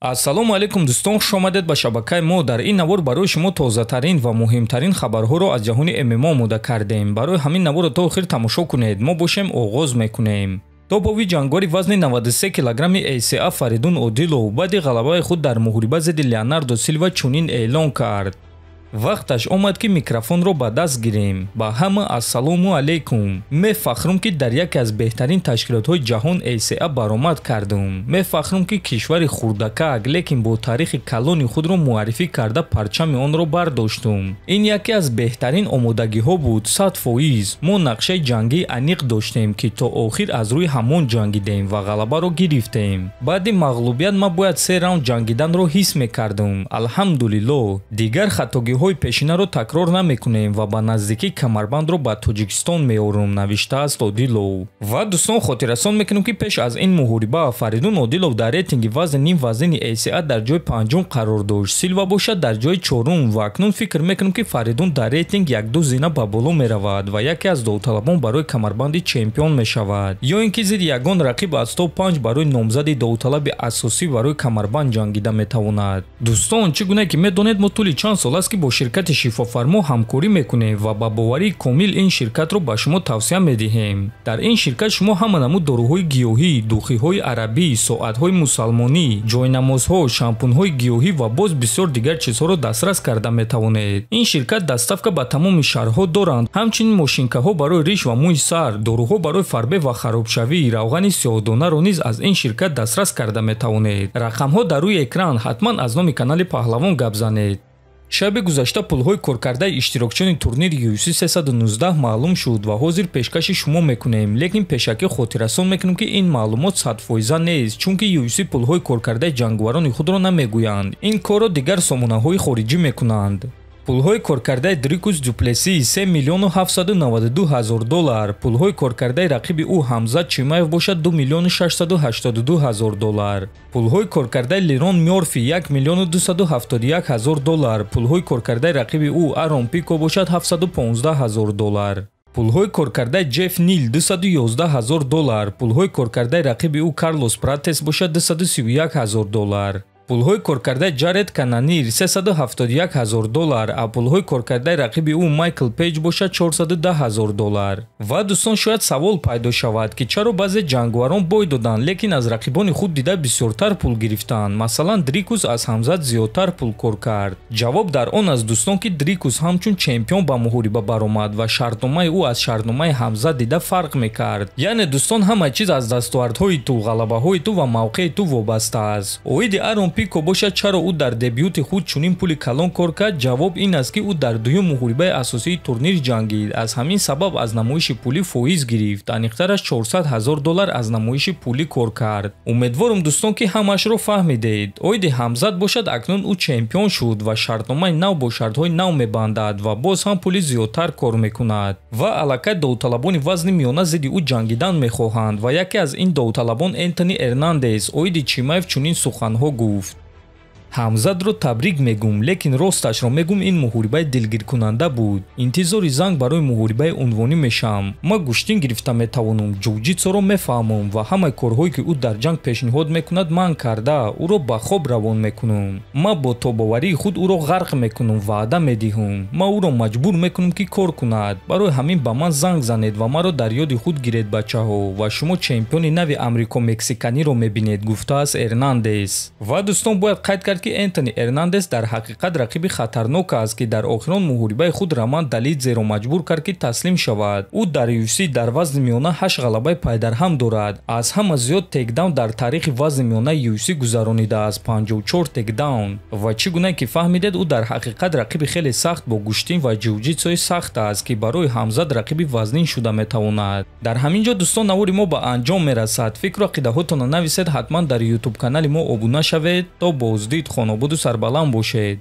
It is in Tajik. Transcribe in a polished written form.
Ассалому алайкум дӯстон, хуш омадед ба шабакаи мо. Дар ин навор барои шумо тозатарин ва муҳимтарин хабарҳоро аз ҷаҳони ММА омода кардем. Барои ҳамин наворро то охир тамошо кунед. Мо бошем оғоз мекунем. Топови ҷангвори вазни 93 килограмми ACA Фаридун Одилов баъди ғалабаи худ дар муҳориба зидди Леонардо Силва чунин эълон кард: вақташ омад, ки микрофонро ба даст гирем. Ба ҳама ассалому алайкум. Мефахрум, ки дар яке аз беҳтарин ташкилотҳои ҷаҳон ACA баромад кардум. Мефахрум, ки кишвари хурдакак, лекин бо таърихи калони худро муаррифӣ карда, парчами онро бардоштум. Ин яке аз беҳтарин омодагиҳо буд, 100%. Мо нақшаи ҷангии аниқ доштем, ки то охир аз рӯи ҳамон ҷангидем ва ғалабаро гирифтем. Баъди мағлубият ман бояд се раунд ҷангиданро ҳис мекардум. Алҳамдулиллоҳ, дигар хатогиҳои пешинаро такрор намекунем ва ба наздикӣ камарбандро ба Тоҷикистон меорум, навиштааст Одилов. Ва дӯстон, хотиррасон мекунем, ки пеш аз ин муҳориба Фаридун Одилов дар рейтинги вазни ним вазнини ACA дар ҷои панҷум қарор дошт, Силва бошад дар ҷои чорум. Ва акнун фикр мекунем, ки Фаридун дар рейтинг як-ду зина ба боло меравад ва яке аз довталабон барои камарбанди чемпион мешавад, ё ин ки зидди ягон рақиб аз топ 5 барои номзади довталаби асосӣ барои камарбанд ҷангида метавонад. Дӯстон, чӣ гуна ки медонед, мо тӯли чанд сол аст, ки бо ширкати Шифофармо ҳамкорӣ мекунем ва ба боварии комил ин ширкатро ба шумо тавсия медиҳем. Дар ин ширкат шумо ҳама намуд доруҳои гиёҳӣ, духиҳои арабӣ, соатҳои мусалмонӣ, ҷойнамозҳо, шампунҳои гиёҳӣ ва боз бисёр дигар чизҳоро дастрас карда метавонед. Ин ширкат доставка ба тамоми шаҳрҳо доранд. Ҳамчунин мошинкаҳо барои риш ва мӯи сар, доруҳо барои фарбе ва харобшавӣ, равғани сиёҳдонаро низ аз ин ширкат дастрас карда метавонед. Рақамҳо дар рӯи экран. Ҳатман аз номи канали Паҳлавон гап занед. Шаби гузашта пулҳои коркардаи иштирокчиёни турнири UFC 319 маълум шуд ва ҳозир пешкаши шумо мекунем, лекин пешакӣ хотиррасон мекунем, ки ин маълумот 100-фоиза нест, чунки UFC пулҳои коркардаи ҷангварони худро намегӯянд. Ин корро дигар сомонаҳои хориҷӣ мекунанд. Пулҳои коркардаи Дрикус Дюплеси 3 миллиону 792 ҳазор доллар, пулҳои коркардаи рақиби ӯ Ҳамзат Чимаев бошад 2 миллиону 682 ҳазор доллар, пулҳои коркардаи Лерон Мёрфи 1 миллиону 271 ҳазор доллар, пулҳои коркардаи рақиби ӯ Арон Пико бошад 715 ҳазор доллар, пулҳои коркардаи Ҷеф Нил 211 ҳазор доллар, пулҳои коркардаи рақиби ӯ Карлос Пратес бошад 231 ҳазор доллар, пулҳои коркардаи Ҷаред Кананир 371 ҳазор доллар, а пулҳои коркардаи рақиби ӯ Майкл Пейҷ бошад 410 ҳазор доллар. Ва дӯстон, шояд савол пайдо шавад, ки чаро баъзе ҷангварон бой доданд, лекин аз рақибони худ дида бисёртар пул гирифтанд. Масалан, Дрикус аз Ҳамзат зиёдтар пул кор кард. Ҷавоб дар он аст, дӯстон, ки Дрикус ҳамчун чемпион ба муҳориба баромад ва шартномаи ӯ аз шартномаи Ҳамзат дида фарқ мекард. Яъне, дӯстон, ҳама чиз аз дастовардҳои ту, ғалабаҳои ту ва мавқеи ту вобаста аст. Оиди Арон Пико бошад, чаро ӯ дар дебюти худ чунин пули калон кор кард? Ҷавоб ин аст, ки ӯ дар дуюм муҳорибаи асосии турнир ҷангид. Аз ҳамин сабаб аз намоиши пулӣ фоиз гирифт, аниқтараш 400 ҳазор доллар аз намоиши пулӣ кор кард. Умедворум, дӯстон, ки ҳамаашро фаҳмидед. Оиди Ҳамзат бошад, акнун ӯ чемпион шуд ва шартномаи нав бо шартҳои нав мебандад ва боз ҳам пули зиёдтар кор мекунад. Ва аллакай довталабони вазни миёна зидди ӯ ҷангидан мехоҳанд ва яке аз ин довталабон Энтони Эрнандес оиди Чимаев чунин суханҳо гуфт: Ҳамзатро табрик мегӯм, лекин росташро мегӯм, ин муҳорибаи дилгиркунанда буд. Интизори занг барои муҳорибаи унвонӣ мешавам. Ман гӯштин гирифта метавонам, ҷуҷитсоро мефаҳмам ва ҳамаи корҳое, ки ӯ дар ҷанг пешниҳод мекунад, ман карда ӯро ба хоб равон мекунам. Ман бо тобоварии худ ӯро ғарқ мекунам, ваъда медиҳам. Ман ӯро маҷбур мекунам, ки кор кунад. Барои ҳамин ба ман занг занед ва маро дар ёди худ гиред, бачаҳо, ва шумо чемпиони нави амрико-мексиканиро мебинед, гуфтааст Эрнандес. Ва дӯстон, бояд қайд кард, ки Энтони Эрнандес дар ҳақиқат рақиби хатарнок аст, ки дар охирон муҳорибаи худ Роман Далидзеро маҷбур кард, ки таслим шавад. Ӯ дар UFC дар вазни миёна ҳашт ғалабаи пайдарҳам дорад. Аз ҳама зиёд тейкдаун дар таърихи вазни миёнаи UFC гузаронидааст, 54 тейкдаун. Ва чӣ гуна ки фаҳмидед, ӯ дар ҳақиқат рақиби хеле сахт бо гӯштин ва ҷуҷитсои сахт аст, ки барои Ҳамзат рақиби вазнин шуда метавонад. Дар ҳамин ҷо, дӯстон, навори мо ба анҷом мерасад. Фикру ақидаҳотонро нависед, ҳатман дар ютуб канали мо обуна шавед. То боздид, хонободу сарбаланд бошед.